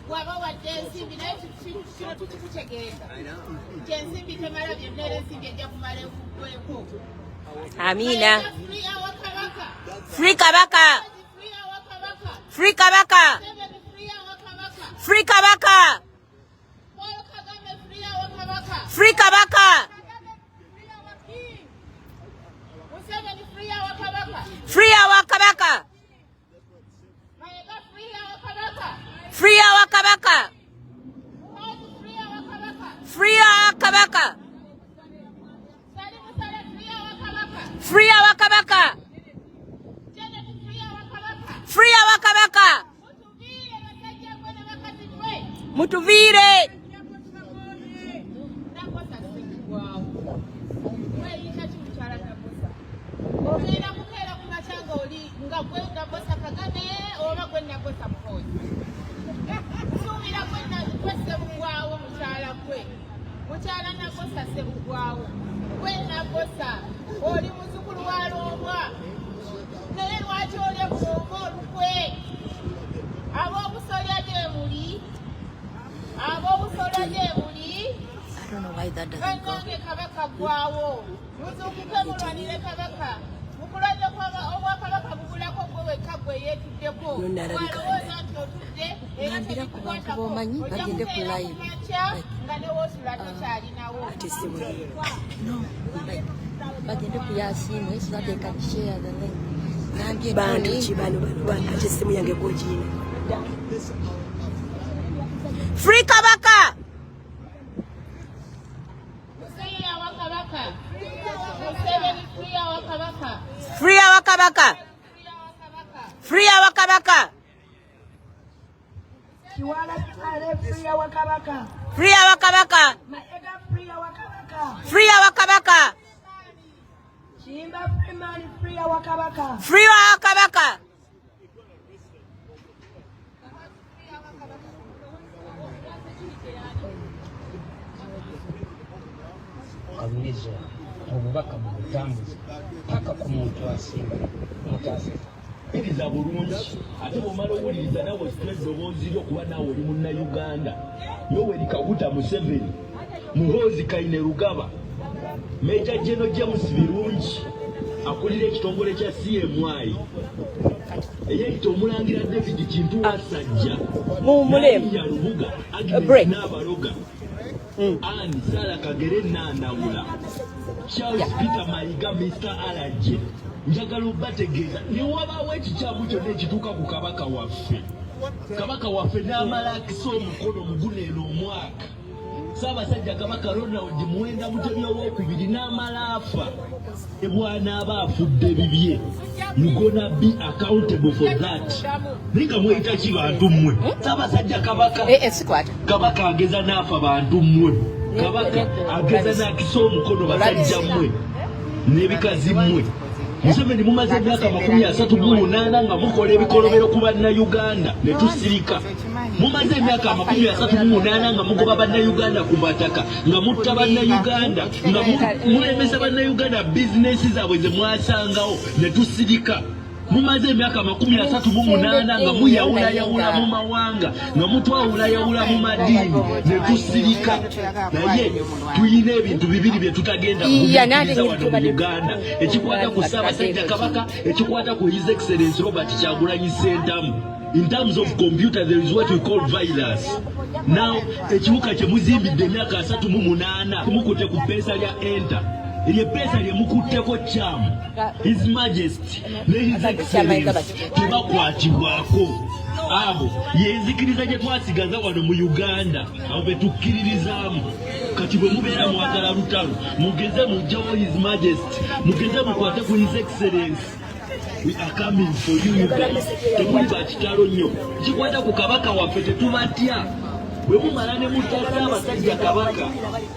waba wadde ensimbi. Naye kino tukikutegeeza nti ensimbi temala byonna, era ensimbi ejja kumala ekuggweko. Amiina. Free our Kabaka. Free Kabaka. Free our Kabaka. Free Kabaka. Seven, free our Kabaka. Free Kabaka. Paul Kagame, free our Kabaka. Free Kabaka. Kagame, free our king. Museveni, free our Kabaka. Free our Kabaka. Mayiga, free our Kabaka. Free our Kabaka. Muhoozi, free our Kabaka. Free our Kabaka. Salim Saleh, free our Kabaka. Free our Kabaka. Janet, free our Kabaka. Free our Kabaka. Mutuviire basajja gwe ne bakazi gwe. Mutuviire. Nakosa sikuggwawo. Weeyita ki, mukyala Nabosa? Ogenda kukeera ku makya nga oli nga gwe Nabosa Kagame oba gwe Nabosa Muhoozi? Nsuubira gwe Ssebuggwawo, mukyala gwe. Mukyala Nabosa Ssebuggwawo. Gwe Nabosa oli muzzukulu wa Lwombwa. Naye lwaki olya Lwombwa olukwe? Ab'obusolya gye muli? Ab'obusolya gye muli? I don't know why that doesn't go. Bannange, Kabaka ggwawo, muzuukuke mulwanire Kabaka. Mukulwadde obwakabaka bubulako gwe wekka, gwe yeetuddeko. Nonalabika. Walowooza nti otudde era Ngambira ku bantu tebikukwatako. b'omanyi Ojja bagende ku kukeera ku live. makya Like, nga ne woosula tokyalinawo. Ate si bwe. No, like bagende ku Yasiimwe so that they can share the link. Ngambye Bantu Tony, ki bano? Bano bantu ate essimu yange gwogiina. Free Kabaka. Free our Kabaka. Museveni, free our Kabaka. Free our Kabaka. Free our Kabaka. Free our Kabaka. Kiwala Ale, free our Kabaka. Free our Kabaka. Mayiga, free our Kabaka. Free our Kabaka. Kimba Freeman, free our Kabaka. Free our Kabaka. Kabizo obubaka mu butambuzi paka ku muntu asinga mutaase. Wuliriza bulungi, ate bw'omala owuliriza naawe ositula eddoboozi lyo, kuba naawe oli Munnayuganda. Yoweri Kaguta Museveni, Muhoozi Kainerugaba, Major General James Birungi akulira ekitongole kya CMI, eyeyita Omulangira David Kintu Wasajja, Muwummulemu. Nadia Lubuga, Break. Agnes Nabaloga, Ann Sara Kagere Nandawula, Charles Peter Mayiga, Mr Alaje, njagala obategeeza ne wabaawo ekikyamu kyonna ekituuka ku Kabaka waffe, Kabaka waffe n'amala akisa omukono muguno eno omwaka, Ssaabasajja Kabaka Ronald Muwenda Mutebi Owokubiri n'amala afa, ebwanaaba afudde bibye, you gonna be accountable for that. Naye nga mweyita ki, bantu mmwe? Ssaabasajja Kabaka, Eh, eh, sikwata. Kabaka ageza n'afa, bantu mmwe. Kabaka ageza n'akisa omukono, basajja mmwe n'ebikazi mmwe. Museveni, mumaze emyaka 38 nga mukola ebikolobero ku Bannayuganda ne tusirika. Mumaze emyaka 38 nga mugoba Bannayuganda ku mataka, nga mutta Bannayuganda, nga mulemesa Bannayuganda bizinesi zaabwe ze mwasangawo ne tusirika. Mumaze emyaka 38 nga muyawulayawula mu mawanga, nga mutwawulayawula mu madiini ne tusirika. Naye tuyina ebintu bibiri bye tutagenda kugumiikiriza wano mu Uganda, ekikwata ku Ssaabasajja Kabaka, ekikwata ku His Excellence Robert Kyagulanyi Ssentamu. In terms of computer, there is what we call virus. Now ekiwuka kye muzimbidde emyaka 38, mukutte ku ppeesa lya enter, eryo eppeesa lye mukutteko kyamu. His Majesty ne His Excellence tebakwatibwako. Abo yenzikiriza gye twasigaza wano mu Uganda, abo be tukkiririzaamu. Kati bwe mubeera mwagala lutalo, mugeze mugyewo His Majesty, mugeze mukwate ku His Excellence. We are coming for you, you guys. Temuli bakitalo nnyo. Kikwata ku Kabaka waffe, tetubatya. Bwe mumala ne mutta Ssaabasajja Kabaka,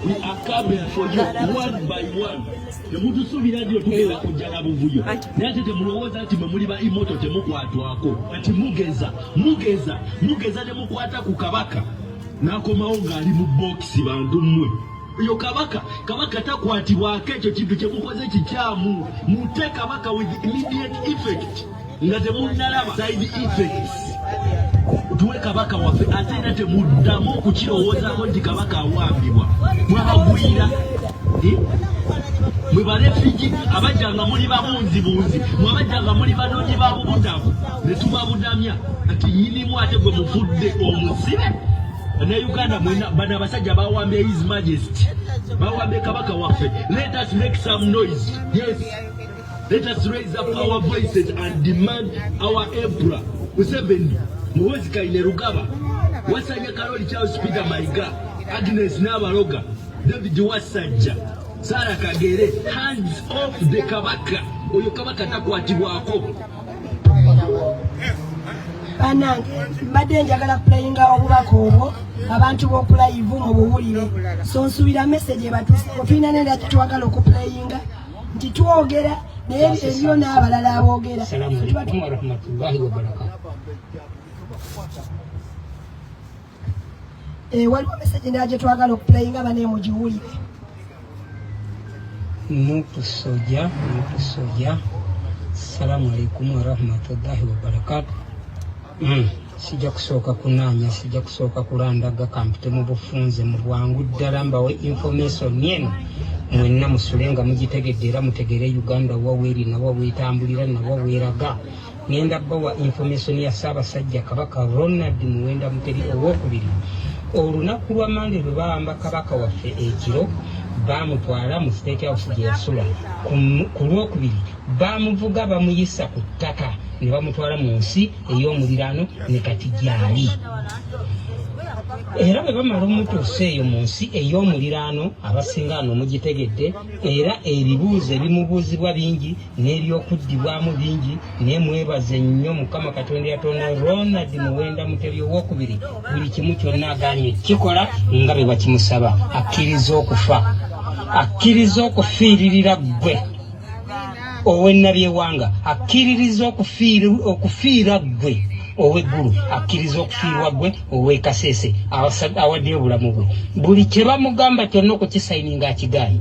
we are coming for you one by one. Temutusuubira nti tugenda kujja na buvuyo, naye ate temulowooza nti mwe muli ba imoto temukwatwako. Ati mugeza mugeza mugeza ne mukwata ku Kabaka n'akomawo ng'ali mu bokisi. Bantu mmwe, oyo Kabaka, Kabaka takwatibwako. Ekyo kintu kyemukoze kikyamu. Mute Kabaka with immediate effect nga temunnalaba side effects. Tuwe Kabaka waffe, ate era temuddamu okukirowoozaako nti Kabaka awambibwa. Mwabagwira, eh? Mwe barefugee abajja nga muli babunzibunzi, mwabajja nga muli banoonyi ba bubudamu ne tubabudamya. Ati nyinimu ate gwe mufudde omusibe. Bannayuganda mwena, bano abasajja bawambye His Majesty, bawambye Kabaka waffe. Let us make some noise. Yes, let us raise up our voices and demand our emperor. Museveni, Muhoozi Kainerugaba, Wasanya Karoli Charles Peter Mayiga, Agnes Nabaloga, David Wasajja, Sarah Kagere, hands off the Kabaka. Oyo Kabaka takwatibwako. Bannange, mbadde njagala kuplayinga obubaka obwo abantu b'oku live mu buwulire. So nsuubira message ebatuuseko. Tulina nenda kyetwagala okuplayinga nti twogera, naye eriyo n'abalala aboogera. Assalamu So tuba alaikum warahmatullahi wabarakatuh. Waliwo message endala gye twagala okuplayinga, bane mugiwulire. Nukusoja, nukusoja. Assalamu alaikum warahmatullahi wabarakatuh. Sijja kusooka kunaanya, sijja kusooka kulandaga, kampite mu bufunze, mu bwangu ddala mbawe information eno mwenna musule nga mugitegedde, era mutegere Uganda wa weeri nawa weetambulira nawa weeraga. Ngenda bawa information ya Ssaabasajja Kabaka Ronald Muwenda Mutebi Owokubiri. Olunaku lwa Mande lwe bawamba Kabaka waffe ekiro, baamutwala mu State House gye yasula. Ku Lwokubiri bamuvuga bamuyisa ku ttaka ne bamutwala mu nsi ey'omuliraano, ne kati gyali. Era bwe bamala omutuusa eyo mu nsi ey'omuliraano, abasinga ano mugitegedde, era ebibuuzo ebimubuuzibwa bingi n'ebyokuddibwamu bingi. Naye mwebaze nnyo Mukama Katonda yatonda Ronald Muwenda Mutebi Owokubiri, buli kimu kyonna aganye kikola nga bwe bakimusaba. Akkiriza okufa, akkiriza okufiiririra ggwe ow'ennabyewanga, akkiririza okufiira ggwe ow'eggulu, akkiriza okufiirwa ggwe ow'ekaseese. Awaddeyo obulamu bwe. Buli kye bamugamba kyonna okukisayininga akigaanye,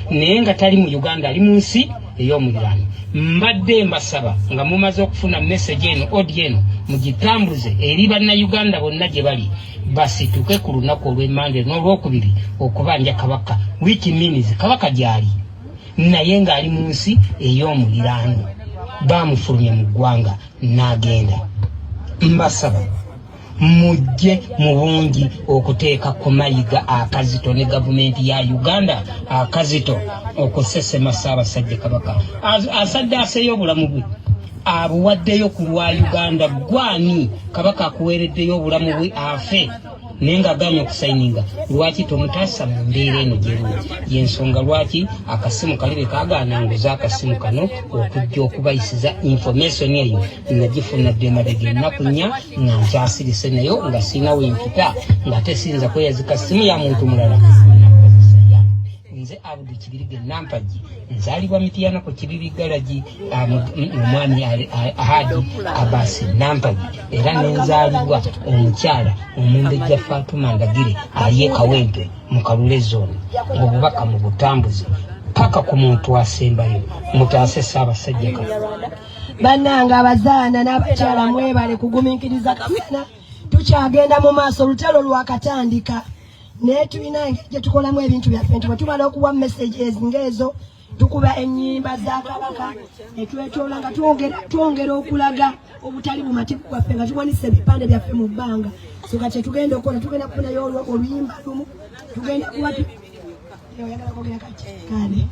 naye nga tali mu Uganda, ali mu nsi ey'omuliraano. Mbadde mbasaba nga mumaze okufuna message eno, audio eno, mugitambuze eri Bannayuganda bonna gye bali, basituke ku lunaku olw'Emande n'Olwokubiri okubanja Kabaka, which means Kabaka gyali, naye ng'ali mu nsi ey'omuliraano. Baamufulumya mu ggwanga n'agenda. Mbasaba mujje mu bungi okuteeka ku Mayiga akazito ne gavumenti ya Uganda akazito okusesema Ssaabasajja Kabaka. Asadde aseeyo obulamu bwe, abuwaddeyo ku lwa Uganda. Gwani Kabaka akuweereddeyo obulamu bwe afe, naye ng'agaanye okusayininga, lwaki tomutaasa mu mbeera eno gyeriwo? Yensonga lwaki akasimu kali bwe kagaana nguza akasimu kano okujja okubayisiza information eyo. Nagifuna dda emabega ennaku 4 nga nkyasirise, nayo nga sirina wempita, nga tesiyinza kweyazika simu ya muntu mulala. Nakozesa ya nze. Nze Abdu Kibirige Nampagi, nzaalibwa Mityana ku Kibibi Garagi, omwami Ahadi Abasi Nampagi, era ne nzaalibwa omukyala omumbejja Fatuma Ndagire ali e Kawempe mu Kalule Zone. Obubaka mu butambuze paka ku muntu asembayo, mutaase Ssaabasajja Kabaka. Bannange abazaana n'abakyala mwebale kugumiikiriza kasana, tukyagenda mu maaso, olutalo lwakatandika, naye tulina engeri gye tukolamu ebintu byaffe nti bwe tumala okuwa messages ng'ezo tukuba ennyimba za Kabaka ne twetoola nga twongera okulaga obutali bumativu bwaffe nga tuwanise ebipande byaffe mu bbanga. So kati kyetugenda okukola, tugenda kufunayo oluyimba lumu, tugenda kuba oyagala kwogera kaki kale.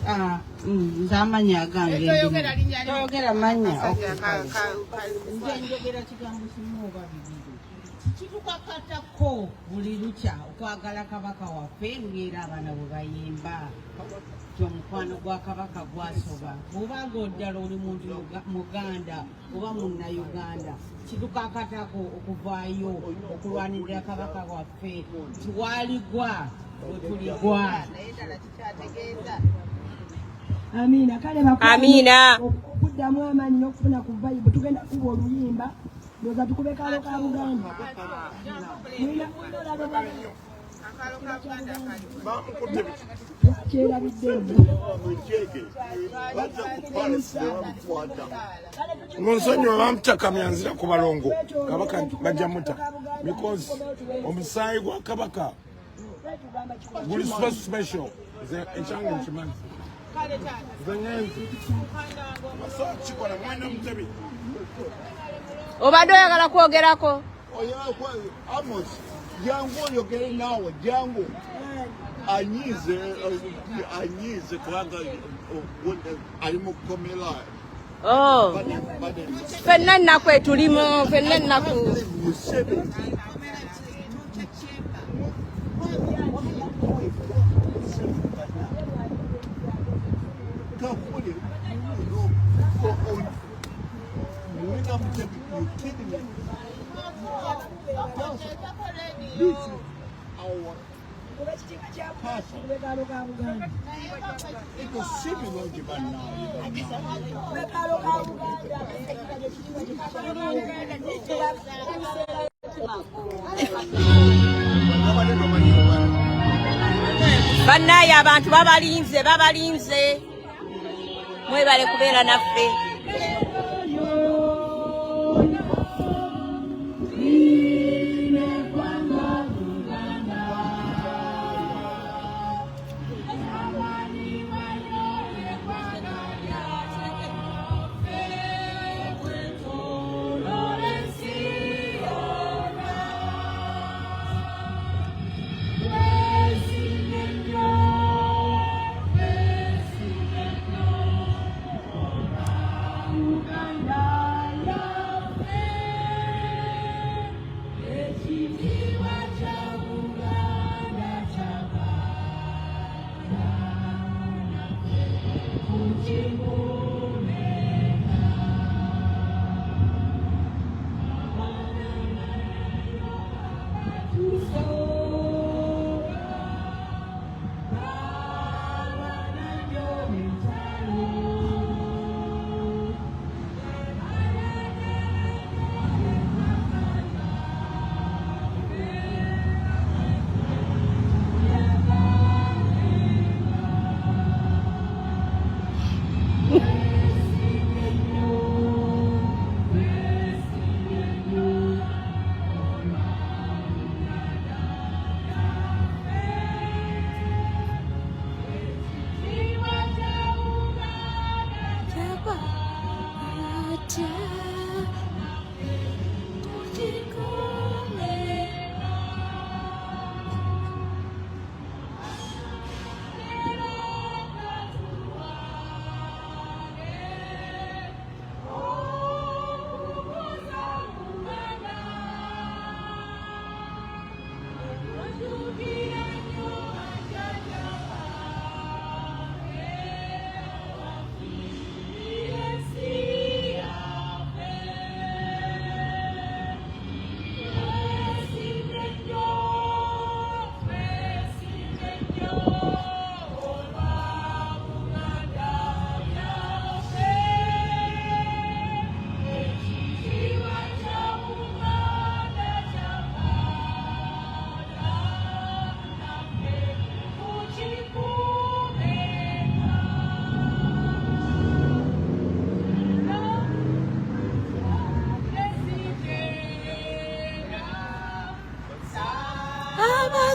Ah, nze amanya agange toyogera manya. Nze njogera kigambo kimu oba bibiri. Kitukakatako buli lukya okwagala Kabaka waffe, ng'era abaana bwe bayimba ti omukwano gwa Kabaka gwasoba. Bw'obanga oddala oli muntu Muganda oba Munnayuganda, kitukakatako okuvaayo okulwanirira Kabaka waffe, nti waaligwa wetuligwa. Amiina. Kale bakwano, Amiina. Okuddamu amaanyi n'okufuna ku vibe, tugenda kuba oluyimba. Ndowooza tukube Kaalo ka Buganda. Mulina olaba kyerabidde. Munsonyiwe, bamutakamya nzira ku balongo. Kabaka bajja muta because omusaayi gwa Kabaka guli so special. Nze ekyange nkimanyi, nze ngenzi basobola kukikola mwana Mutebi. Obadde oyagala kwogerako? Amos, jangu oyogere naawe, jangu. Anyiize, anyiize kubanga ali mu kkomera. Oh. Ffenna ennaku etulimu, ffenna ennaku. Museveni. Kakule, Mwina Mutebi, you kidding me? This is our person. Tukube Kaalo ka Buganda. Ekyo si birungi bannange. Tukube Kaalo ka Buganda. Babadde tomanyi obala. Bannaye abantu babalinze, babalinze. Mwebale kubeera naffe.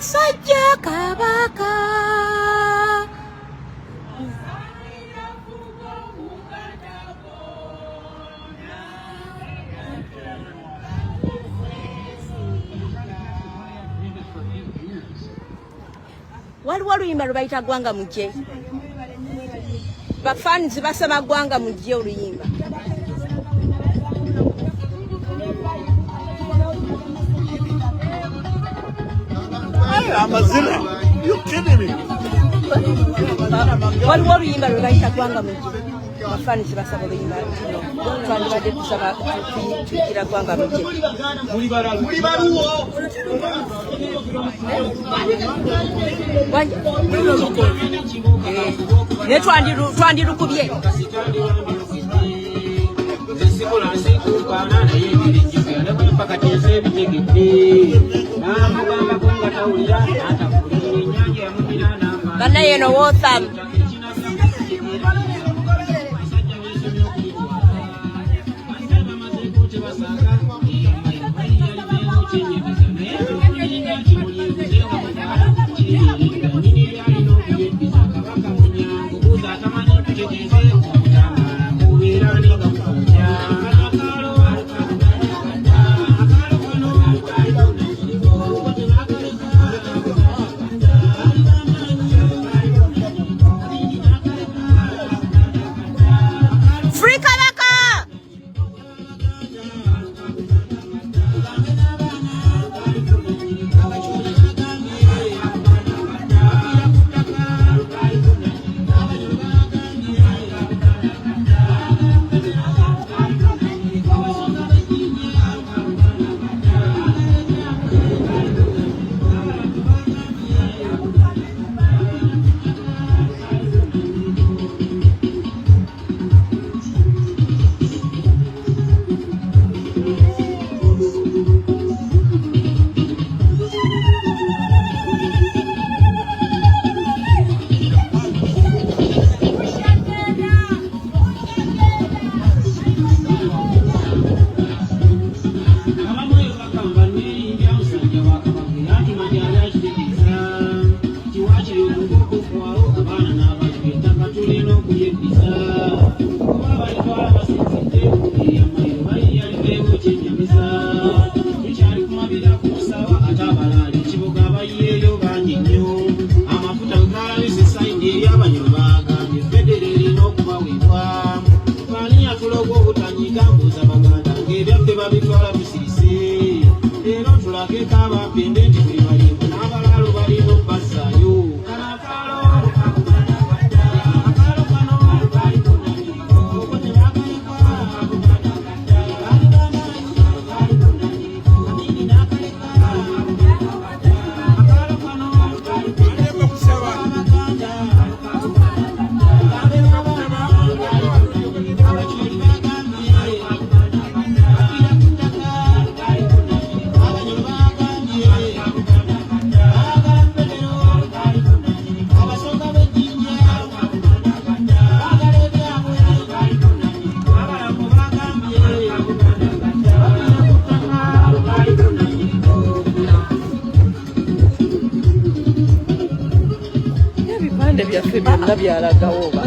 Ssaabasajja Kabaka. Waliwo oluyimba lwe bayita Gwanga Mujje. Bafans basaba Gwanga Mujje oluyimba. Amazina, you kidding me? Waliwo oluyimba lwe bayita Gwanga Mujje. Bafans basaba oluyimba luno. Twandibadde tusaba tuyigira Gwanga Mujje. Muli baluwo. Naye twandirukubye. Bannaye eno Waltham. Free Kabaka! Ebipande byaffe byonna byalagawo oba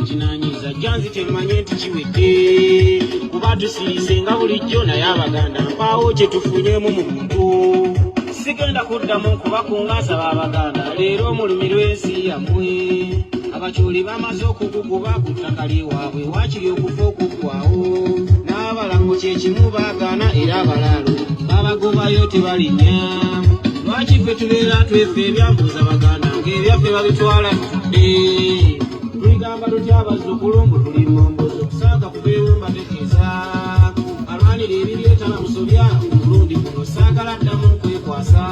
Kinanyiza janzi temanye nti kiwedde kuba tusirise nga bulijjo, naye Abaganda mpaawo kye tufunyemu mu muntu. Sigenda kuddamu kubakunga, nsaba Abaganda leero mulumirwe ensi yammwe. Abakyoli bamaze okukukuba ku ttaka lyewaabwe, waakiri okufa okuggwawo. N'abalango kyekimu baagaana, era abalaalo babagobayo tebalinnya. Lwaki ffe tubeera twefe ebyambuuza Baganda ng'ebyaffe babitwala tutudde? Tuligamba tutya abazzukulu mbu tuli mombozo? Kusaaga kubeewo mbategeeza, alwanira ebiryetala musobya. Omulundi guno saagala ddamu kwekwasa,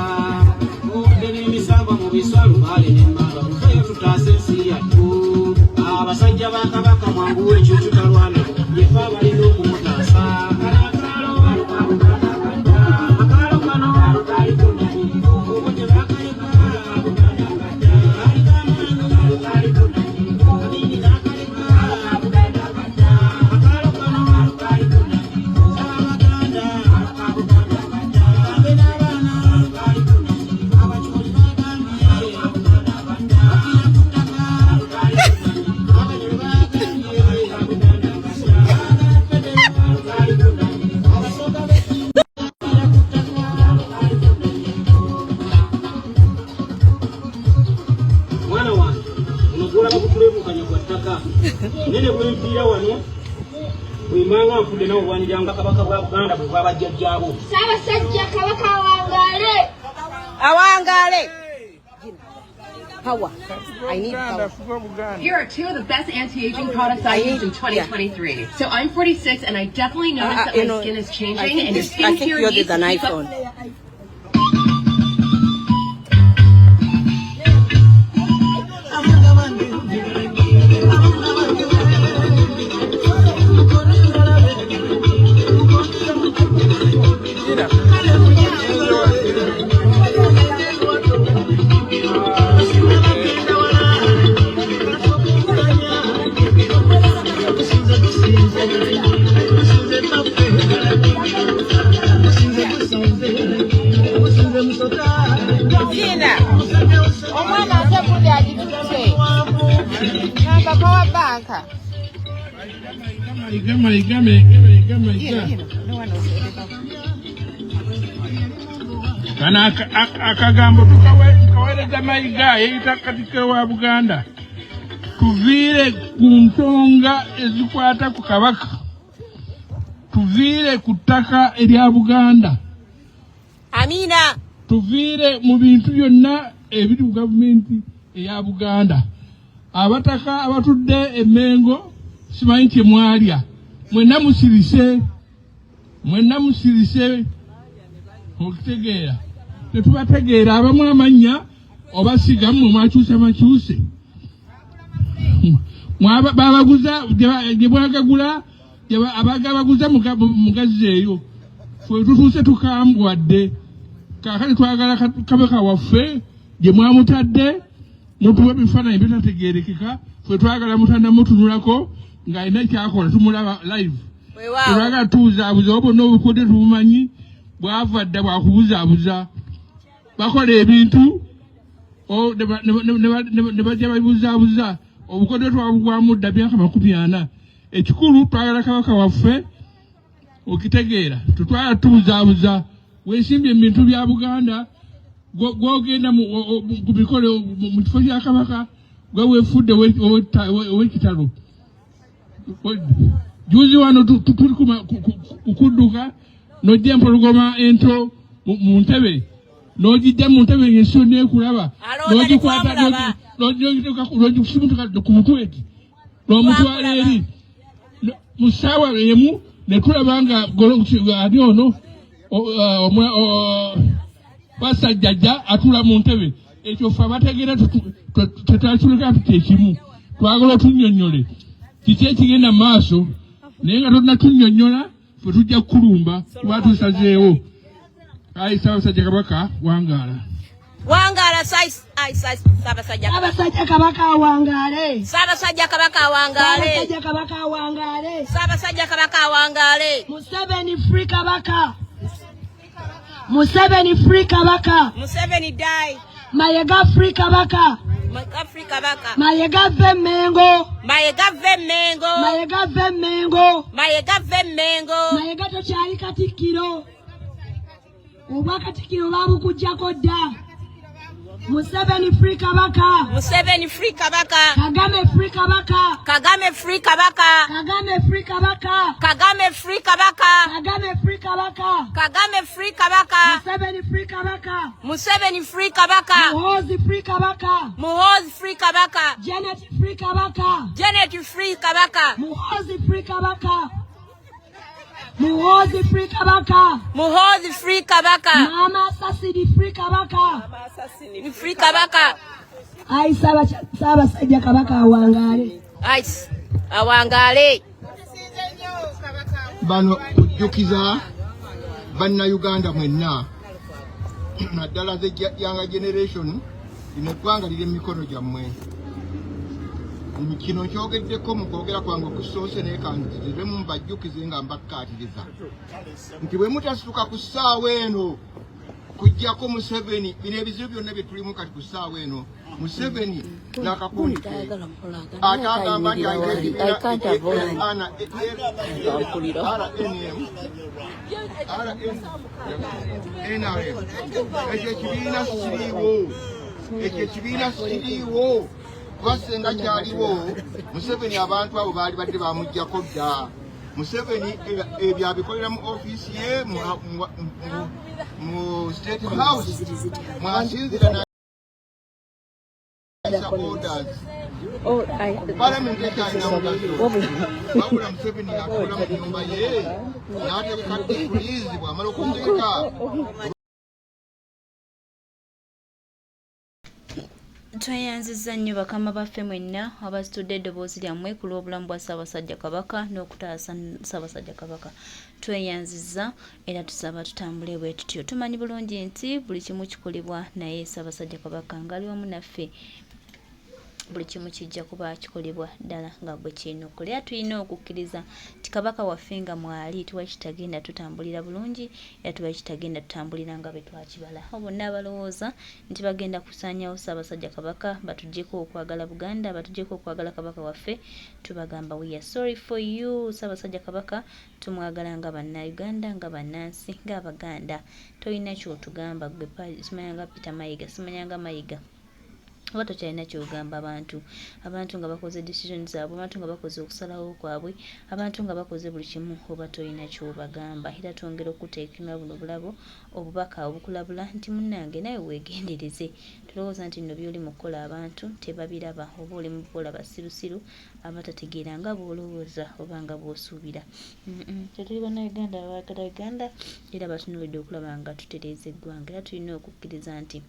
muwadde n'emisambwa mu biswa, lubaale n'emmamba. Mufeyo tutaase ensi yattu. Abasajja ba Kabaka mwanguwa, ekyo kitalwana yefe abalina okumutaasa. Akaalo kano. Gwolaba kutuleebukanya kwa ttaka naye ne bwenfiira wano bwembanga nfudde nawe owaniranga Kabaka bwa Buganda bwe bwabajjajjaabo. Ssaabasajja Kabaka awangaale! Awangaale! Power. I need power. Here are two of the best anti-aging products I used in 2023. So I'm 46 and I definitely noticed that my skin is I changing think and your I think skincare yours needs is an to keep up. iPhone. Gina, omwana ate gundi agitutte namba power bank. Mayiga, Mayiga, Mayiga, Mayiga, Mayiga. Kano akagambo tukaweereza Mayiga yeeyita Katikkiro wa Buganda. Tuviire ku nsonga ezikwata ku Kabaka. Tuviire ku ttaka erya Buganda. Amina. Tuviire mu bintu byonna ebiri mu gavumenti eya Buganda. Abataka abatudde e Mmengo simanyi kye mwalya. Mwenna musirise. Mwenna musirise. Okitegeera. Tetubategeera abamu amannya oba si gammwe mwakyuse makyuse. Babaguza gye mwagagula abagabaguza mugazzeeyo. Ffe tutuuse tukambwadde. Kaakati twagala Kabaka waffe gye mwamutadde mutuwa ebifaananyi bitategeerekeka. Ffe twagala mutanda mutunulako ng'alina kyakola tumulaba live. Tetwagala tubuzaabuza oba bonna obukodyo tubumanyi bwava dda bwakubuzaabuza. Bakola ebintu ne bajja babibuzaabuza. Obukodyo twabugwamu dda myaka 40. Ekikulu twagala Kabaka waffe okitegeera. Tetwagala tubuzaabuza. Weesimbye mu bintu bya Buganda gwogenda ku mikolo mu kifo kya Kabaka gwe weefudde ow'ekitalo. Juzi wano tuli kudduka n'ojja empologoma ento mu ntebe n'ogijja mu ntebe ng'ensi yonna ekulaba n'ogikwata n'ogisimutuka ku mutwe eti n'omutwala eri mu ssaawa emu ne tulaba nga ani ono basajjajja atula mu ntebe. Ekyo ffe abategeera tetwakireka tuti ekimu twagala otunnyonnyole kiki ekigenda mu maaso, naye nga tonnatunyonnyola ffe tujja kukulumba kuba tusazeewo. Ayi Ssaabasajja Kabaka wangaala. Wangaala Ssaabasajja. Ssaabasajja Kabaka awangaale. Ssaabasajja Kabaka awangaale. Ssaabasajja Kabaka awangaale. Ssaabasajja Kabaka awangaale. Museveni free Kabaka. Museveni free Kabaka. Museveni die. Mayega free Kabaka. Mayega free Kabaka. Mayega ve Mengo. Mayega ve Mengo. Mayega ve Mengo. Mayega ve Mengo. Mayega tokyali Katikkiro. Obwa Katikkiro babukuggyako dda. Museveni free Kabaka. Museveni free Kabaka. Kagame free Kabaka. Kagame free Kabaka. Kagame free Kabaka. Kagame free Kabaka. Kagame free Kabaka. Kagame free Kabaka. Museveni free Kabaka. Museveni free Kabaka. Muhoozi free Kabaka. Muhoozi free Kabaka. Janet free Kabaka. Janet free Kabaka. Muhoozi free Kabaka. Muhoozi free Kabaka. Muhoozi free Kabaka. Mama Sasidi free Kabaka. Free Kabaka. Ayi Ssaabasajja Kabaka awangaale. Ayi awangaale. Bano kujjukiza Bannayuganda mwenna naddala the younger generation, lino eggwanga liri mu mikono gyammwe. Kino nkyogeddeko mu kwogera kwange okusoose, naye kanziremu mbajjukize nga mbakkaatiriza nti bwe mutasituka ku ssaawa eno kujjako Museveni, bino ebizibu byonna bye tulimu kati ku ssaawa eno, Museveni n'akakundi ke ate agamba nti alina RNM NRM, ekyo ekibiina sikiriiwo, ekyo ekibiina sikiriiwo. Kuba senga kyaliwo Museveni abantu abo baali badde bamugjako dda. Museveni ebyo abikolera mu ofiisi ye mu State House mwasinzira nayisa orders. Oh, Palamenti ekyalina mugaso, wabula Museveni atuula mu nyumba ye n'ategeka decrees, bw'amala okutegeka. Tweyanzizza nnyo bakama baffe mwenna abasitudde eddoboozi lyammwe ku lw'obulamu bwa Ssaabasajja Kabaka n'okutaasa Ssaabasajja Kabaka. Tweyanzizza era tusaba tutambule bwe tutyo. Tumanyi bulungi nti buli kimu kikolebwa naye Ssaabasajja Kabaka ng'ali wamu naffe buli kimu kijja kuba kikolebwa ddala nga bwe kirina okukola. Era tulina okukkiriza nti Kabaka waffe nga mwali tuba kitagenda tutambulira bulungi era tuba kitagenda tutambulira nga bwe twakibala. Abo bonna abalowooza nti bagenda kusaanyawo Ssaabasajja Kabaka batuggyeko okwagala Buganda, batuggyeko okwagala Kabaka waffe, tubagamba we are sorry for you. Ssaabasajja Kabaka tumwagala nga Bannayuganda, nga bannansi, ng'Abaganda. Tolina ky'otugamba ggwe simanyanga Peter Mayiga, simanyanga Mayiga. Oba tokyalina kyogamba abantu, abantu nga bakoze decision zaabwe, abantu nga bakoze okusalawo kwabwe, abantu nga bakoze buli kimu, oba tolina kyobagamba. Era twongera okukuteekera buno obulabo obubaka obukulabula nti munnange nawe weegendereze, tolowooza nti nno byoli mu kukola abantu tebabiraba, oba oli mu kukola basirusiru abatategeera nga bw'olowooza oba nga bw'osuubira. Tetuli Bannayuganda abaagala Uganda era batunuulidde okulaba nga tutereeza eggwanga, era tulina okukkiriza nti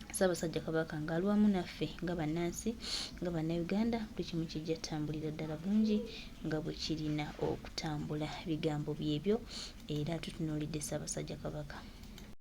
Ssaabasajja Kabaka ng'ali wamu naffe nga bannansi, nga Bannayuganda, buli kimu kijja ttambulira ddala bulungi nga bwe kirina okutambula. Bigambo byebyo era tutunuulidde Ssaabasajja Kabaka.